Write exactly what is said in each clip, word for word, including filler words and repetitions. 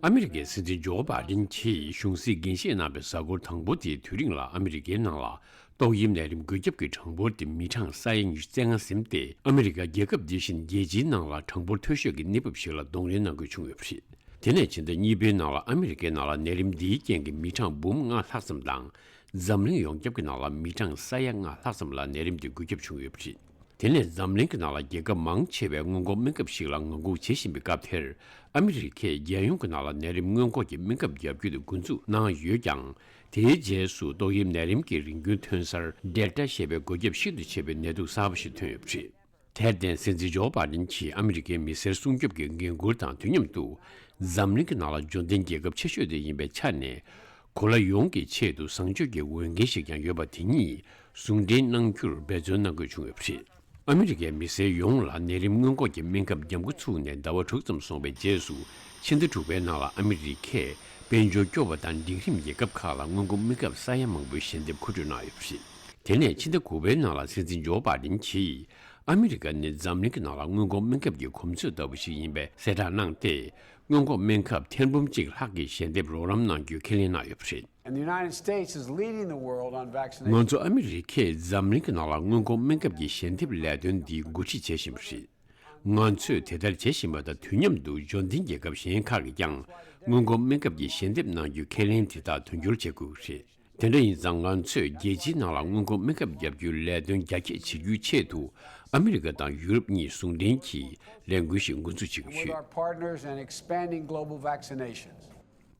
ཨ་མི་རི་ཀའི་སྲིད་འཛིན་ཇོ་བྷའི་ཌེན་གྱིས་གཞུང་སྲིད་འགན་བཞེས་གནང་བའི་གཟའ་འཁོར་དང་པོ་དེའི་དུས་རིང་ལ་ཨ་མི་རི་ཀའི་ནང་ལ་ཏོག་དབྱིབས་ནད་རིམས་འགོས་ཁྱབ་ཀྱི་གྲངས་འབོར་དེ་མི་གྲངས་ས་ཡ་ཉི་ཤུ་རྩ་ལྔ་ཟིན་ཏེ། ཨ་མི་རི་ཀ་རྒྱལ་ཁབ་འདི་བཞིན་རྒྱལ་སྤྱིའི་ནང་ལ་གྲངས་འབོར་མཐོ་ཤོས་ཀྱི་གནས་བབ་ཞིག་ལ་གདོང་ལེན་གནང་དགོས་བྱུང་ཡོད་པ་རེད། དེ་ནས་ཕྱི་ཟླ་གཉིས་པའི་ནང་ལ་ཨ་མི་རི་ཀའི་ནང་ལ་ནད་རིམས་འདིའི་རྐྱེན་གྱིས་མི་གྲངས་འབུམ་ལྔ་ལྷག་ཙམ་དང་། འཛམ་གླིང་ཡོངས་ཁྱབ་ཀྱི་ནང་ལ་མི་གྲངས་ས་ཡ་ལྔ་ལྷག་ཙམ་ལ་ནད་རིམས་འདི་འགོས་ཁྱབ་བྱུང་ཡོད་པ་རེད། དེ་ནས་འཛམ་གླིང་གི་ནང་ལ་རྒྱལ་ཁབ་མང་ཆེ་བས་སྔོན་འགོག་སྨན་ཁབ་ཞིག་ལ་ངང་སྒུག་བྱེད་བཞིན་པའི་སྐབས་དེར། ཨ་མི་རི་ཁས་རྒྱལ་ཡོངས་ཀྱི་ནང་ལ་ནད་རིམས་སྔོན་འགོག་གི་སྨན་ཁབ་བརྒྱབ་རྒྱུ་དེ་འགོ་འཛུགས་གནང་ཡོད་ཀྱང་། དེའི་རྗེས་སུ་ཏོག་དབྱིབས་ནད་རིམས་ཀྱི་རིམས་རྒྱུན་ཐོན་གསར་ཌེལ་ཊ་ཞེས་པའི་འགོས་ཁྱབ་ཤིན་ཏུ་ཆེ་བའི་ནད་དུག་གསར་པ་ཞིག་ཐོན་ཡོད་པ་རེད། དེར་བརྟེན་སྲིད་འཛིན་ཇོ་བྷའི་ཌེན་གྱིས་ཨ་མི་རི་ཀའི་མི་སེར་སྲུང་སྐྱོབ་ཀྱི་འགན་འཁུར་དང་དུས་མཉམ་དུ། འཛམ་གླིང་གི་ནང་ལ་འབྱོར་ལྡན་རྒྱལ་ཁབ་ཆེ་ཤོས་དེ་ཡིན་པའི་ཆ་ནས། གོ་ལ་ཡོངས་ཀྱི་ཆེད་དུ་བཟང་སྤྱོད་ཀྱི་འོས་འགན་ཞིག་ཀྱང་ཡོད་པ་དེ་ཉིད་ཟུང་འབྲེལ་གནང་རྒྱུར་འབད་བརྩོན་གནང་དགོས་བྱུང་ཡོད་པ་རེད། ཨ་མི་རི་ཀའི་མི་སེར་ཡོངས་ལ་ནད་རིམས་སྔོན་འགོག་གི་སྨན་ཁབ་བརྒྱབ་འགོ་ཚུགས་ནས་ཟླ་བ་དྲུག་ཙམ་སོང་བའི་རྗེས་སུ། ཕྱི་ཟླ་དྲུག་པའི་ནང་ལ་ཨ་མི་རི་ཀས་དཔལ་འབྱོར་སྐྱོ་བ་དང་འབྲིང་རིམ་རྒྱལ་ཁབ་ཁག་ལ་སྔོན་འགོག་སྨན་ཁབ་ས་ཡ་མང་པོའི་ཞལ་འདེབས་མཁོ་སྤྲོད་གནང་ཡོད་པ་རེད། དེ་ནས་ཕྱི་ཟླ་དགུ་པའི་ནང་ལ་སྲིད་འཛིན་ཇོ་བྷའི་ཌེན་གྱིས། ཨ་མི་རི་ཀ་ནི་འཛམ་གླིང་གི་ནང་ལ་སྔོན་འགོག་སྨན་ཁབ་ཀྱི་གོམས་སྲོལ་ལྟ་བུ་ཞིག་ཡིན་པའི་གསལ་བསྒྲགས་གནང་སྟེ། སྔོན་འགོག་སྨན་ཁབ་ཐེར་འབུམ་གཅིག་ལྷག་གི་ཞལ་འདེབས་རོགས་རམ་གནང་རྒྱུའི་ཁས་ལེན་གནང་ཡོད་པ་རེད། And the United States is leading the world on vaccination. ང་ཚོ་ཨ་མི་རི་ཀས་འཛམ་གླིང་གི་ནང་ལ་སྔོན་འགོག་སྨན་ཁབ་ཀྱི་ཞལ་འདེབས་ལས་དོན་འདི་འགོ་ཁྲིད་བྱེད་བཞིན་པ་རེད། ང་ཚོས་དེ་ལྟར་བྱེད་བཞིན་པ་དང་དུས་མཉམ་དུ་འབྱོར་ལྡན་རྒྱལ་ཁབ་གཞན་ཁག་གིས་ཀྱང་སྔོན་འགོག་སྨན་ཁབ་ཀྱི་ཞལ་འདེབས་གནང་རྒྱུའི་ཁས་ལེན་དེ་དག་དོན་འཁྱོལ་བྱེད་དགོས་ཀྱི་རེད། དེ་འདྲ་ཡིན་ཙང་ང་ཚོས་རྒྱལ་སྤྱིའི་ནང་ལ་སྔོན་འགོག་སྨན་ཁབ་བརྒྱབ་རྒྱུའི་ལས་དོན་རྒྱ་སྐྱེད་བྱེད་རྒྱུའི་ཆེད་དུ་ཨ་མི་རི་ཀ་དང་ཡུ་རོབ་གཉིས་ཟུང་འབྲེལ་གྱིས་ལས་འགུལ་ཞིག་འགོ་འཛུགས་བྱེད་ཀྱི་ཡོད། With our partners and expanding global vaccinations.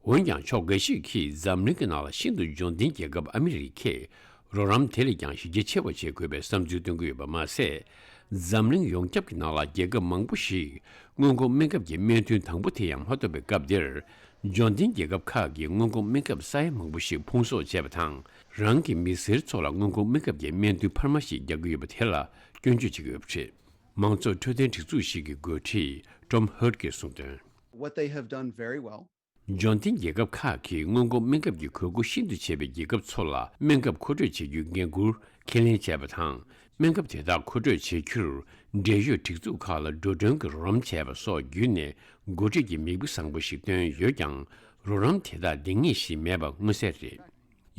འོན་ཀྱང་ཕྱོགས་འགའ་ཞིག་གིས་འཛམ་གླིང་གི་ནང་ལ་ཤིན་ཏུ་འབྱོར་ལྡན་རྒྱལ་ཁབ་ཨ་མི་རི་ཀས་རོགས་རམ་དེ་ལས་ཀྱང་གཞི་རྒྱ་ཆེ་བ་བྱེད་དགོས་པའི་བསམ་ཚུལ་བཏོན་གྱི་ཡོད་པ་མ་ཟད། འཛམ་གླིང་ཡོངས་ཁྱབ་ཀྱི་ནང་ལ་རྒྱལ་ཁབ་མང་པོ་ཞིག་སྔོན་འགོག་སྨན་ཁབ་ཀྱི་སྨན་ཐུན་དང་པོ་དེ་ཡང་མ་ཐོབ་པའི་སྐབས་འདིར། འབྱོར་ལྡན་རྒྱལ་ཁབ་ཁག་གིས་སྔོན་འགོག་སྨན་ཁབ་ས་ཡ་མང་པོ་ཞིག་ཕུང་གསོག་བྱས་པ་དང་། རང་གི་མི་སེར་ཚོ་ལ་སྔོན་འགོག་སྨན་ཁབ་ཀྱི་སྨན་ཐུན་འཕར་མ་ཞིག་རྒྱག་གི་ཡོད་པ་དེ་ལ་སྐྱོན་བརྗོད་བྱེད་ཀྱི་ཡོད་པ་རེད། མང་གཙོ་འཕྲོད་བསྟེན་སྒྲིག་འཛུགས་ཤིག་གི་འགོ་ཁྲིད་Tom Hurt གིས་གསུངས་དོན། What they have done very well འབྱོར་ལྡན་རྒྱལ་ཁབ་ཁག་གིས་སྔོན་འགོག་སྨན་ཁབ་ཀྱི་དགོས་མཁོ་ཤིན་ཏུ་ཆེ་བའི་རྒྱལ་ཁབ་ཚོ་ལ་སྨན་ཁབ་མཁོ་སྤྲོད་བྱེད་རྒྱུའི་འགན་འཁུར་ཁས་ལེན་བྱས་པ་དང་། སྨན་ཁབ་དེ་དག་མཁོ་སྤྲོད་བྱེད་རྒྱུར་འབྲེལ་ཡོད་སྒྲིག་འཛུགས་ཁག་ལ་འགྲོ་གྲོན་གྱི་རོགས་རམ་བྱས་པ་སོགས་བརྒྱུད་ནས་འགོ་ཁྲིད་ཀྱིས་མིག་དཔེ་བཟང་པོ་ཞིག་བཏོན་ཡོད་ཀྱང་། རོགས་རམ་དེ་དག་འདང་ངེས་ཤིག་མེད་པ་མངོན་གསལ་རེད།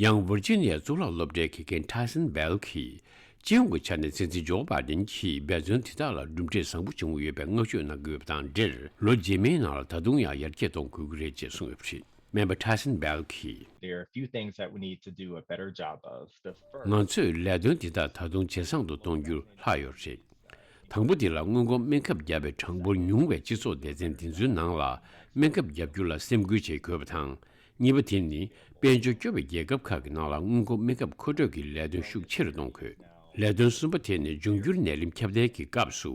ཡང་ཝིར་ཇི་ནི་ཡ་གཙུག་ལག་སློབ་གྲྭའི་དགེ་རྒན་ཁྲ་སན་སྦེལ་གྱིས། སྤྱི་ཡོངས་ཀྱི་ཆ་ནས་སྲིད་འཛིན་ཇོ་བྷའི་ཌེན་གྱིས་འབད་བརྩོན་དེ་དག་ལ་གྲུབ་འབྲས་བཟང་པོ་བྱུང་ཡོད་པའི་བསྔགས་བརྗོད་གནང་གི་ཡོད་པ་དང་འབྲེལ། ལོ་རྗེས་མའི་ནང་ལ་ད་དུང་ཡང་ཡར་རྒྱས་གཏོང་དགོས་ཀྱི་རེད་ཅེས་གསུངས་ཡོད་པ་རེད། སྨན་པ་ཁྲ་སན་སྦེལ་གྱིས། There are a few things that we need to do a better job of. The first ང་ཚོས་ལས་དོན་འདི་དག་ད་དུང་ཇེ་བཟང་དུ་གཏོང་རྒྱུ་ལྷག་ཡོད་རེད། དང་པོ་འདི་ལ་སྔོན་འགོག་སྨན་ཁབ་བརྒྱབ་པའི་གྲངས་འབོར་ཉུང་བའི་སྤྱི་ཚོགས་སྡེ་ཚན་འདི་ཚོའི་ནང་ལ་སྨན་ཁབ་བརྒྱབ་རྒྱུ་ལ་སེམས་ཁུར་བྱེད་དགོས་པ་དང་། གཉིས་པ་དེ་ནི་དཔལ་འབྱོར་སྐྱོ་བའི་རྒྱལ་ཁབ་ཁག་གི་ནང་ལ་སྔོན་འགོག་སྨན་ཁབ་མཁོ་སྤྲོད་ཀྱི་ལས་དོན་ཤུགས་ཆེ་རུ་གཏོང་དགོས། ལས་དོན་གསུམ་པ་དེ་ནི་འབྱུང་འགྱུར་ནད་རིམས་ཁྱབ་གདལ་གྱི་སྐབས་སུ་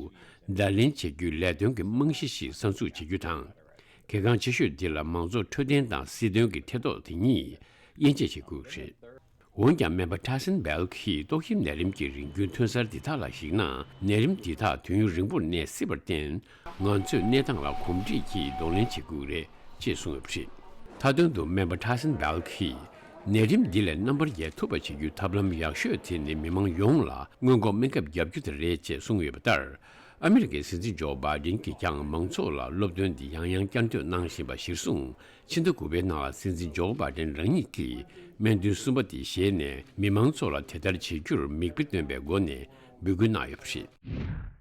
བརྡ་ལན་བྱེད་རྒྱུའི་ལས་དོན་གྱི་རྨང་གཞི་ཞིག་གསར་འཛུགས་བྱེད་རྒྱུ་དང་། གལ་འགངས་ཆེ་ཤོས་འདི་ལ་མང་ཚོགས་འཕྲོད་བསྟེན་དང་སྲིད་དོན་གྱི་ཐེ་གཏོགས་དེ་གཉིས་དབྱེ་འབྱེད་བྱེད་དགོས་རེད། འོན་ཀྱང་སྨན་པ་ཁྲ་སན་སྦེལ་གྱིས་ཏོག་དབྱིབས་ནད་རིམས་ཀྱི་རིམས་རྒྱུན་ཐོན་གསར་འདི་དག་ལ་གཞིགས་ན། ནད་རིམས་འདི་དག་དུས་ཡུན་རིང་པོར་གནས་སྲིད་པར་བརྟེན། ང་ཚོས་གནས་སྟངས་ལ་གོམས་འདྲིས་ཀྱིས་གདོང་ལེན་བྱེད་དགོས་རེད་ཅེས་གསུངས་ཡོད་པ་རེད། མཐའ་དོན་དུ་སྨན་པ་ཁྲ་སན་སྦེལ་གྱིས། ནད་རིམས་འདི་ལས་རྣམ་པར་རྒྱལ་ཐུབ་པ་བྱེད་རྒྱུའི་ཐབས་ལམ་ཡག་ཤོས་དེ་ནི་མི་མང་ཡོངས་ལ་སྔོན་འགོག་སྨན་ཁབ་བརྒྱབ་རྒྱུ་དེ་རེད་ཅེས་གསུངས་ཡོད་པ་ལྟར། ཨ་མི་རི་ཀའི་སྲིད་འཛིན་ཇོ་བྷའི་ཌེན་གྱིས་ཀྱང་མང་ཚོགས་ལ་སློབ་སྟོན་འདི་ཡང་ཡང་བསྐྱར་ཟློས་གནང་བཞིན་པ་གཞིར་བཟུང་། ཕྱི་ཟླ་དགུ་པའི་ནང་ལ་སྲིད་འཛིན་ཇོ་བྷའི་ཌེན་རང་ཉིད་ཀྱིས་སྨན་ཐུན་གསུམ་པ་དེ་བཞེས་ནས་མི་མང་ཚོ་ལ་དེ་ལྟར་བྱེད་རྒྱུར་མིག་དཔེ་སྟོན་པའི་སྒོ་ནས་འབོད་སྐུལ་གནང་ཡོད་པ་རེད།